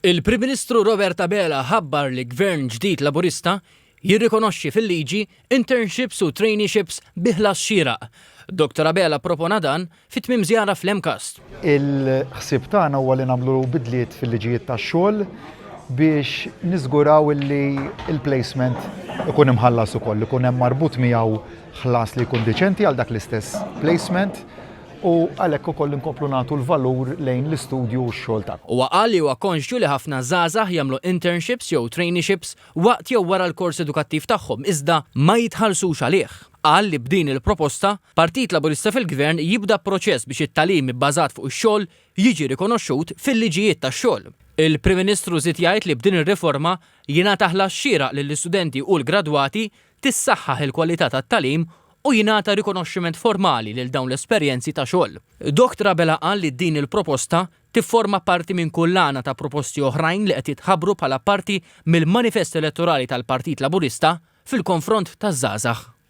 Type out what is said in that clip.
Il-Prim Ministru Robert Abela ħabbar li Gvern ġdid Laburista jirrikonoxxi fil-liġi internships u traineeships bi ħlas xieraq. Dottor Abela ppropona dan fi tmiem żjara fl-MCAST. Il-ħsieb tagħna huwa li nagħmlu bidliet fil-liġijiet tax-xogħol biex niżguraw li l-placement ikun imħallas ukoll, ikun hemm marbut miegħu ħlas li jkun diċenti għal dak l-istess placement u għalhekk ukoll inkomplu nagħtu l-valur lejn l-istudju u x-xogħol tagħkom. Huwa qal li huwa konxju li ħafna żgħażagħ jagħmlu internships jew traineeships waqt jew wara l-kors edukattiv tagħhom iżda ma jitħallsux għalih. Qal li b'din il-proposta, Partit Laburista fil-Gvern jibda proċess biex it-tagħlim ibbażat fuq ix-xogħol jiġi rikonoxxut fil-liġijiet tax-xogħol. Il-Prim Ministru żied jgħid li b'din ir-riforma jingħata ħlas xieraq lill-istudenti u l-gradwati tissaħħaħ il-kwalità tat-tagħlim u jingħata rikonoxximent formali lil dawn l-esperjenzi ta' xogħol. Dottor Abela qal li din il-proposta tifforma parti minn kullana ta' proposti oħrajn li qed jitħabbru bħala parti mill-manifest elettorali tal-Partit Laburista fil-konfront taż-żgħażagħ.